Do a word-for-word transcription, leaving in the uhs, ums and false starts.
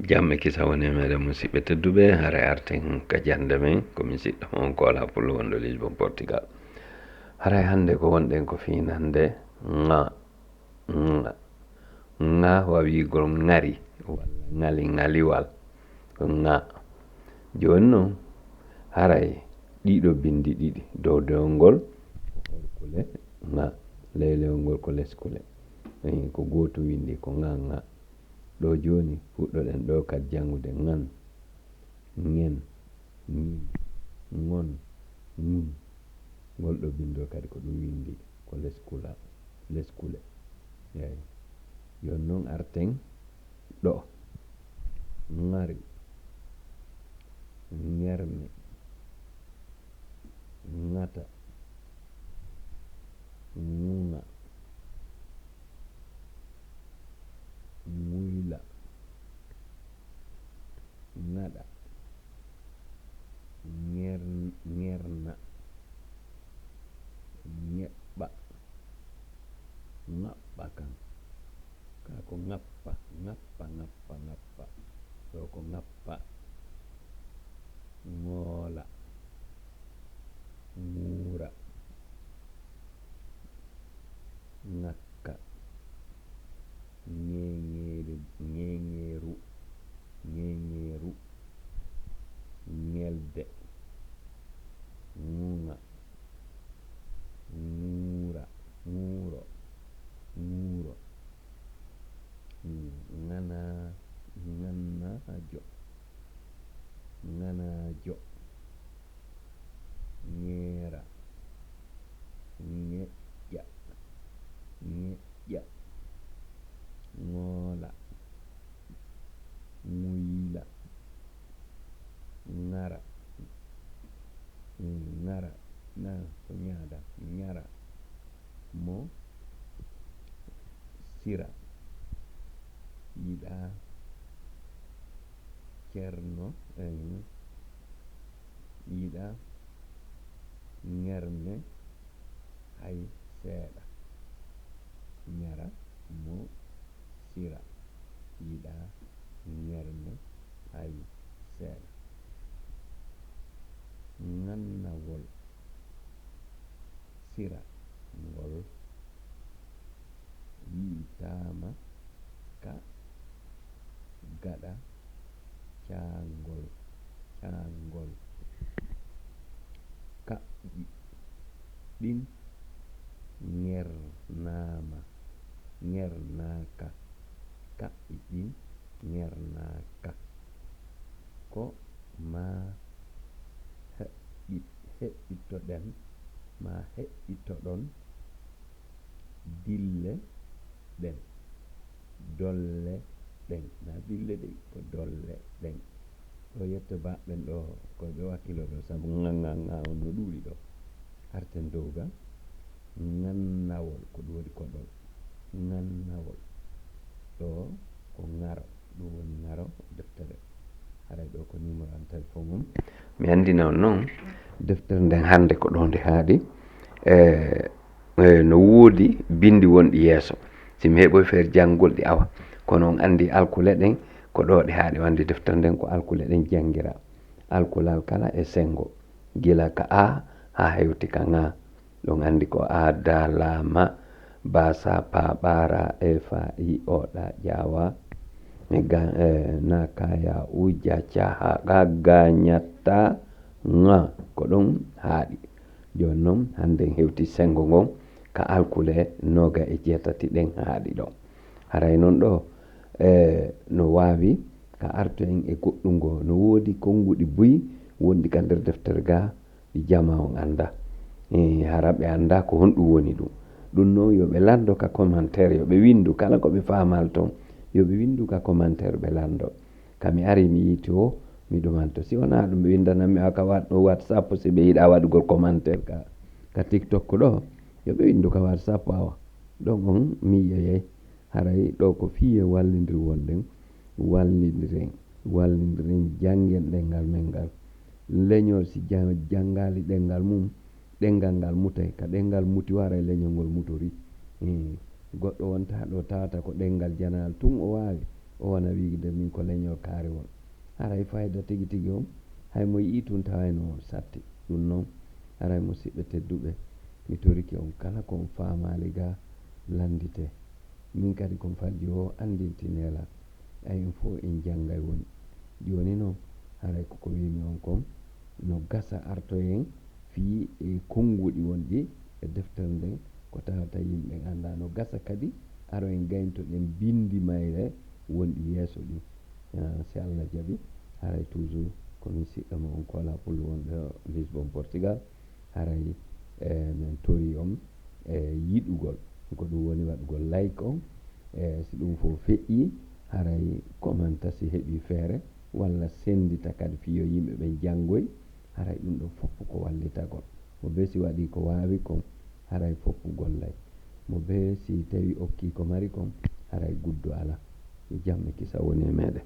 Jam e kisal woni e meɗen, musidɓe tedduɓe. Haray arten ka jannde men, ko musiɗɗo mon Koola Pullo wonɗo Lisbon, Portugal. Haray hannde ko wonɗen ko fiinannde ŋa, ŋa, ŋa, wa wiigol ŋari, walla ŋali, ŋaliwal, ko ŋa. Jooni non, haray ɗiɗo binndi ɗiɗi, dow dewol ngol ko orkule, ŋa, ley lewol ngol ko leskule. Eh, ko gootum winndi ko ŋa, ŋa. Ɗo jooni, puɗɗoɗen ɗo kadi janngude ŋan, ŋen, ŋin, ŋon, ŋun. Ngol ɗo binndol kadi ko ɗum winndi, ko leskula, leskule. Eey. Jooni non arten ɗo. Ŋari, ŋermi, ŋata, ŋuŋa, ŋuyla, ŋaɗa, ŋer-, ŋerna, ŋeɓɓa, ŋaɓɓa kan. Ka ko ŋappa, ŋappa, ŋappa, ŋappa. Ɗo ko ŋappa. Ŋoola. Ŋuura. Ŋakka. Ŋeŋeeru, ŋeŋeeru, ŋeŋeeru. Ŋelde. Ŋuŋa. Ŋuura, ŋuuro, ŋuuro. Mm, ŋana-, ŋanaajo, ŋanaajo. Ŋeera, ŋeƴƴa, ŋeƴƴa. Ŋoola, ŋuyla, ŋara. Mm, ŋara, na ko ñaada, ñara. Mo sira. Yiɗa Ceerno, eh, yiɗa ŋerme hay seeɗa. Ñara mo sira. Yiɗa ŋerme hay seeɗa. Ŋannawol sira ngol yiytaama ka gaɗa caangol, caangol. Kaƴƴi ɗin ŋernaama, ŋernaaka. Kaƴƴi ɗin ŋernaaka. Ko maa heɓɓi-, heɓɓitoɗen, maa heɓɓitoɗon dille ɗen, dolle ɗen. Na dille ɗen, ko dolle ɗen. Ɗo yetto baɓɓen ɗo, ko ɓe wakkilo ɗo, sabu ŋa, ŋa, ŋa on no ɗuuɗi ɗo. Arten dow ga, ŋannawol, ko ɗum woni koɗol. Ŋannawol. Ɗo ko ŋaro, ɗum woni ŋaro deftere. Haray ɗo ko numéro am téléphone mum. Mi anndina on noon, deftere nden hannde ko ɗo nde haaɗi. E, e, no woodi binndi wonɗi yeeso. Si mi heɓoy feere janngol ɗi awa. Kono on anndi alkule ɗen, ko ɗo ɗe haaɗi. On anndi deftere nden ko alkule ɗen janngira. Alkulal kala e senngo. Gila ka A haa hewti ka Ŋa. Ɗon anndi ko A, Da, La, Ma, Ba, Sa, Pa, Ɓa, Ra, E, Fa, I, O, Ɗa, Ƴa, Wa, e Ga, e Na, Ka, Ya, U, Ja, Ca, Ha, Qa, Ga, Ña, Ta, Ŋa. Ko ɗon haaɗi. Jooni non, hannde en hewti senngo ngon ka alkule nooga e jeetati ɗen haaɗi ɗon. Haray non ɗo, e, no waawi ka arto en e goɗɗum ngo. No woodi konnguɗi buy wonɗi ka nder deftere ga, ɗi jamaa on anndaa. Eh, hara ɓe anndaa ko honɗum woni ɗum. Ɗum noon, yo ɓe lanndo ka commentaire, yo ɓe winndu kala ko ɓe faamal toon. Yo ɓe winndu ka commentaire, ɓe lanndo. Ka mi ari, mi yiiti o, mi ɗumanto. Si wonaa ɗum, ɓe winndanammi awa ka wa-, WhatsApp, si ɓe yiɗaa waɗugol commentaire ka, ka TikTok ɗo, yo ɓe winndu ka WhatsApp awa. Ɗon on, mi yeyay. Haray ɗo ko fii e wallindir wonɗen, wallindiren, wallindiren, janngen ɗemngal men ngal. Leñol si ja-, janngaali ɗemngal mum, ɗemngal ngal mutay. Ka ɗemngal muti, haray leñol ngol mutorii. Eh, goɗɗo wonta ɗo tawata ko ɗemngal janangal tun o waawi. O wona wiide min ko leñol kaarewol. Haray fayda tigi tigi on, hay mo yi'i tun tawayno on satti. Ɗun non, haray musiɓɓe tedduɓe, mi torike on kala ko on faamaali ga lanndite. Min kadi ko mi falji o anndintinee la. Ay en fow en janngay woni. Jooni non, haray ko ko wiimi on kon, no gasa artoyen fii e konnguɗi wonɗi e deftere nden, ko tawata yimɓe ɓen anndaa. No gasa kadi aroyen gayntoɗen binndi mayre wonɗi yeeso ɗin. Ah, si Allah jaɓi, haray toujours ko min siɗɗo mo on Kola Pullo wonɗo Lisbon, Portugal. Haray, eh, min tori on, eh, yiɗugol. Ko ɗun woni waɗugol like on. Eh, si ɗun fow feƴƴii, haray commenta si heɓii feere, walla senndita kadi fii yo yimɓe ɓen janngoy. Haray ɗun ɗon fow ko wallitagol. Mo bee si waɗii ko waawi kon, haray fow gollay. Mo bee si tawii okkii ko mari kon, haray guddo alaa. Yo jam e kisal woni e meɗen.